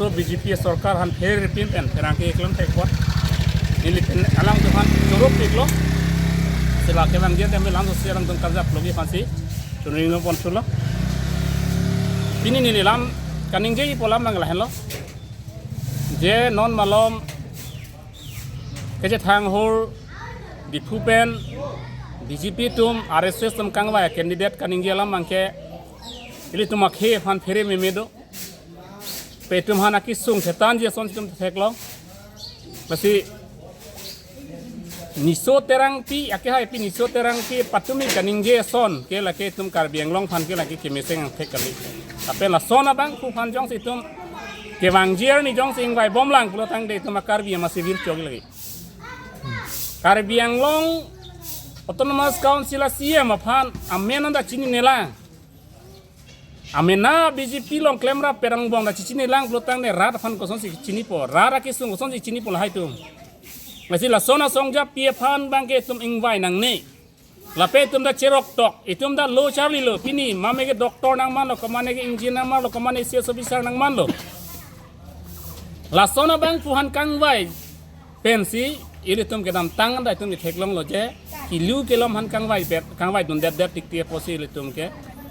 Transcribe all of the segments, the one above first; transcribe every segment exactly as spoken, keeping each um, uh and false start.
So B J P sorkar aphan pherepin pen pherangke eklem thek apot neli pen alangtum aphan choro piklo. Sila kevangji atum pen lam so si alangtum karjap logi aphansi chunring pon chulo. Pini neli lam kaningje ipo lam abang lahenlo. Je non malom kechethang ahut Diphu pen B J P atum R S S atum kangvai candidate kaningje alam abangke ilitum akhei aphan phere meme do. Pe itum aphan akesung thetanji ason itum theklong. Lasi Niso Terangpi, akehai pi Niso Terangpi patumi kaningje ason ke lake itum Karbi Anglong aphan ke lake kemesen angthek kali. Lapen lason abangphu aphan jongsi itum kevangji arni jongsi ingvai bomlang pulo tangte itum a-Karbi amat civil chok lagi. Karbi Anglong Autonomous Council a-C E M aphan amen anta chininelang. Amena B J P along klemrap perang bong ta chichinelang pulo tangte rat aphan kosonsi chinipo, rat akesung kosonsi chinipo lahai itum. Lasi lason asong japi aphan abangke itum ingvai nangne. Lapen itum ta cheroktok, itum ta lo charlilo, pini mame ke doctor nangmanlo, komane ke engineer nangmanlo, komane C S officer nangmanlo. Lason abangphu aphan kangvai pensi ilitum kedamtang anta itum itheklonglo je kilu kelom aphan kangvai bet, kangvai dundet det tikti apotsi ilitum ke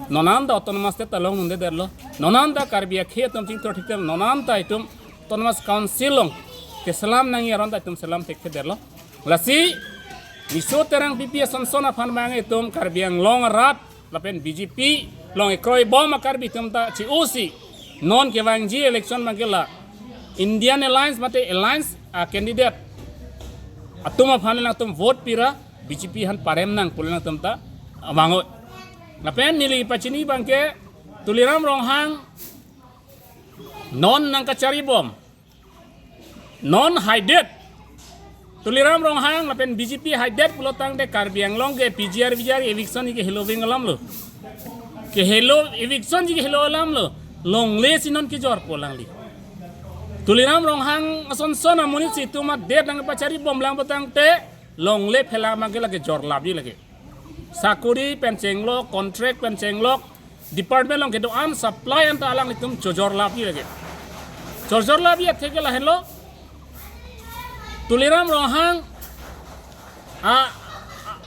non anta Autonomous State ta longdundet detlo. Non anta Karbi akhei atum chingthur thikte, non anta itum Autonomous Council along keselam nangji aron ta itum selam thekthedetlo. Lasi Niso Terangpi pi asonson aphan abang itum Karbi Anglong arat lapen B J P along ekroi bom a-Karbi atum ta che-osi non kevangji election abangke la Indian Alliance mate Alliance a-candidate atum aphan alangtum vote pira B J P aphan parem nang pu alangtum ta vangoi. Lapen neli pachini abangke Tuliram Ronghang non nangkachari bom. Non haidet. Tuliram Ronghang lapen B J P haidet pulo tangte Karbi Anglong ke P G R V G R eviction ke heloving alamlo. Ke helo eviction ke helo alamlo. Longle si non kejorpo alangli. Tuliram Ronghang asonson amonit si itum adet nangpachari bomlang pulo tangte longle phelang abangke lake jorlapji lake. Sakori pen chenglok, contract pen chenglok, department along kedo-an supply anta alanglitum chojorlapji lake. Chojorlapji atheke lahenlo. Tuliram Ronghang a, a,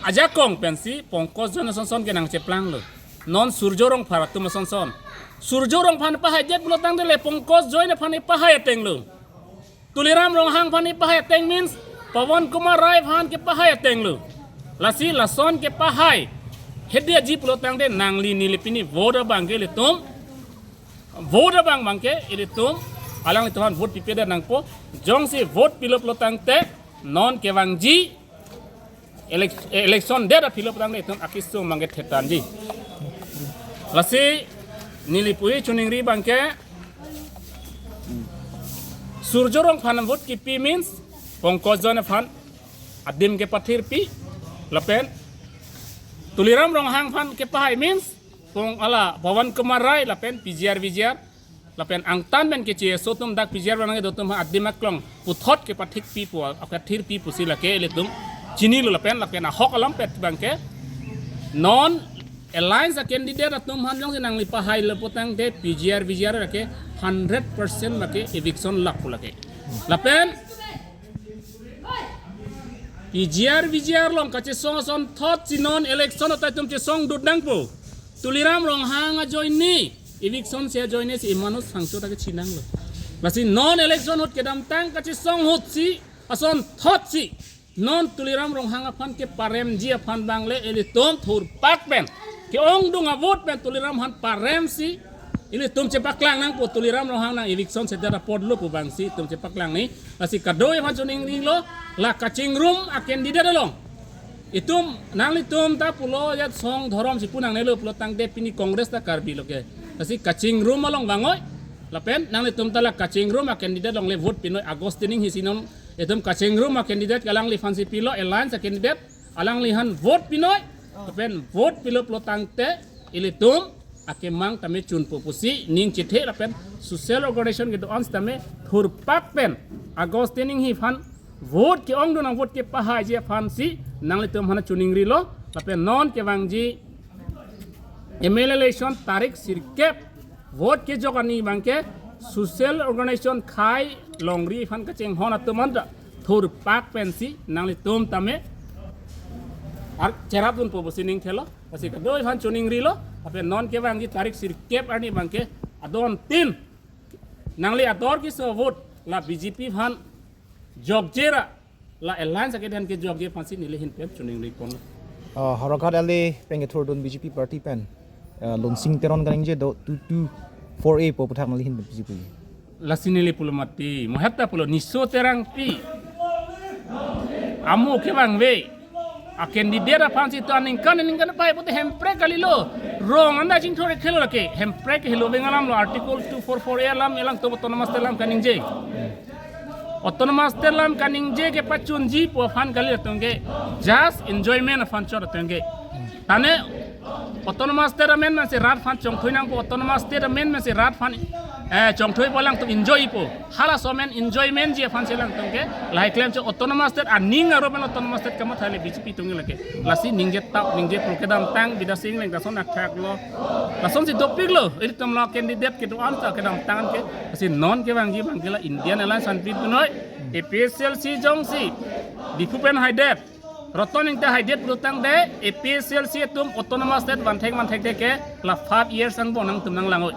ajakong pensi Pankaj Join asonson ke nangcheplanglo. Non Surjo Rongphar atum asonson. Surjo Rongphar pahaidet pulo tangte le Pankaj Join aphan pahai atenglo. Tuliram Ronghang aphan pahai ateng means Pawan Kumar Rai aphan kepahai atenglo. Lasi lason kepahai hediaji pulo tangte nangli neli pini vote abangke ilitum. Vote abang abangke ilitum alanglitum aphan vote pipedet nangpo. Jongsi vote pilo pulo tangte non kevangji elec-, election det apilo pulo tangte itum akesung abangke thetanji. Lasi neli puji chuningri abangke Surjo Rongphar aphan vote kipi means Pankaj Join aphan adim kepathirpi lapen Tuliram Ronghang aphan kepahai means pong ala Pawan Kumar Rai lapen P G R V G R lapen angtan pen kecheso atum dak P G R V G R nangkedo atum adim aklong puthot kepathikpi pu, kepathirpi pusi lake ilitum chinilo lapen, lapen ahok along pet abangke non alliance a-candidate atum aphan jongsi nangli pahailo pulo tangte P G R V G R lake hundred percent lake eviction lap pu lake. Lapen P G R V G R along kachesong asonthotsi non election anta itum chesongdut nangpo. Tuliram Ronghang ajoine, eviction si ajoine si emano sangcho ta kachinanglo. Lasi non election ahut kedamtang kachesong ahutsi, asonthotsi non Tuliram Ronghang aphan keparemji aphan abang le ilitum thurpak pen ke-ongdung a-vote pen Tuliram aphan paremsi ilitum chepaklang nangpo. Tuliram Ronghang nang eviction sedet apotlo pu abangsi itum chepaklang ni. Lasi kadoi aphan chuningrilo, la kachingrum a-candidate along itum, nanglitum ta pulo ya song dhorom si pu nangnelo pulo tangte pini Congress ta Karbi lo ke. Lasi kachingrum along vangoi. Lapen nanglitum ta la kachingrum a-candidate along le vote pinoi. Augustine Enghee si non itum kachingrum a-candidate alangliphansi pilo, alliance a-candidate alangli aphan vote pinoi. Lapen vote pilo pulo tangte ilitum akemang tame chunpo pusi ning chethe lapen social organization kedo-an sitame thurpak pen Augustine Enghee aphan vote ke-ongdung a-vote kepahaiji aphansi nanglitum aphan chuningrilo. Lapen non kevangji M L A election tarik sirkep vote kejok arni abangke Social organization khei longri aphan kachinghon atum anta thurpak pensi nanglitum tame ar cherapdunpo pusi ning thelo. Lasi kadokave aphan choningrilo. Lapen non kevangji tarik sirkep arni abangke adon tin nangli ador keso vote la B J P aphan jokjera, la alliance akedan kejokje aphansi neli ahin pen choningri ponlo. Ah, Howraghat L A pen kethurdun B J P party pen, ah, Lunsing Teron kaningje do two two four A pu aputhak nangli ahin pen pusi pu. Lasi neli pulo mati, mo hetta pulo Niso Terangpi. Amo kevangve. A candidate aphansi to aningkan aningkan pai pote Hemprek kalilo. Rong anda chingthur khelo lake. Hemprek helo veng alam lo, Article two four four A alam, alangtum autonomous state alam kaningje. Autonomous state alam kaningje kepachunji pu aphan kali atum ke just enjoyment aphan chot atum ke. Tane autonomous state amen mensi rat aphan chongthui nangpo, autonomous state amen mensi rat aphan, eh, chongthui po, alangtum enjoy po. Halaso amen enjoyment ji aphansi alangtum ke lahai klemchot. Autonomous state aning aro pen autonomous state kamatha le B J P atum ke lake. Lasi ningje tap ningje pro kedamtang Bidya Sing Engleng ta lason athak lo. Lasonsi dopiklo. Ilitum lo candidate kedo-an ta kedamtang ke. Lasi non kevangji abangke la Indian Alliance aphan pidun noi. A P H L C jongsi Diphu pen haidet, Roton Ingti haidet pulotangte, A P H L C atum autonomous state vanthek vanthek te ke la five years angbong nangtum nanglang noi.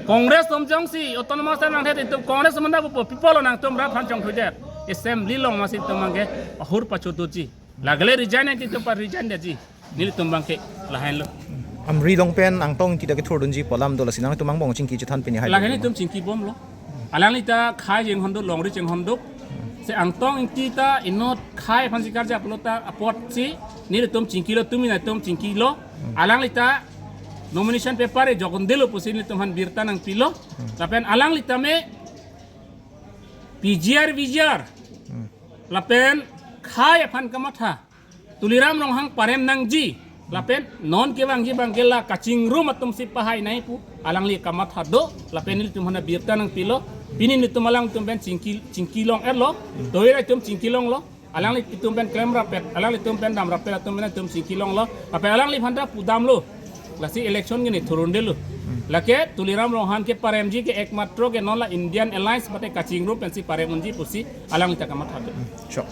Congress atum jongsi autonomous state vanthek itum Congress atum manda pupo, pi apotlo nangtum rat aphan chongthuidet? Assembly along masi itum abangke ahur pachodoji. Lake le resign nangji itum pa resign detji. Nelitum abangke lahenlo. Amri along pen Angtong Ingti ta kethurdunji pu alam do, lasi nangtum angbong chingki chethan pini hai. Lahen itum chingkibomlo. Alangli ta khei chinghon do, longri chinghon do. Si Angtong Ingti ta inut khei aphansi karjap pulo ta apotsi nelitum chingkilo, tumi nangtum chingkilo. Alangli ta nomination paper e jokon delo pusi nelitum aphan birta nangpilo. Lapen alangli tame P G R, V G R. Lapen khei aphan kamatha Tuliram Ronghang parem nangji. Lapen non kevangji abangke la kachingrum atumsi pahai nangji pu alangli kamatha do. Lapen nelitum aphan birta nangpilo. Pini nelitum alangtum pen chingki, chingki long-etlo. Toira itum chingki longlo. Alanglitum pen klemrappet, alanglitum pen damrappet atum pen itum chingki longlo. Lapen alangliphan ta pudamlo. Lasi election ke ne thurundelo. Lake Tuliram Ronghang ke paremji ke ekmatro ke non la Indian Alliance mate kachingrum pensi parem unji pusi alangli ta kamatha do. Sure.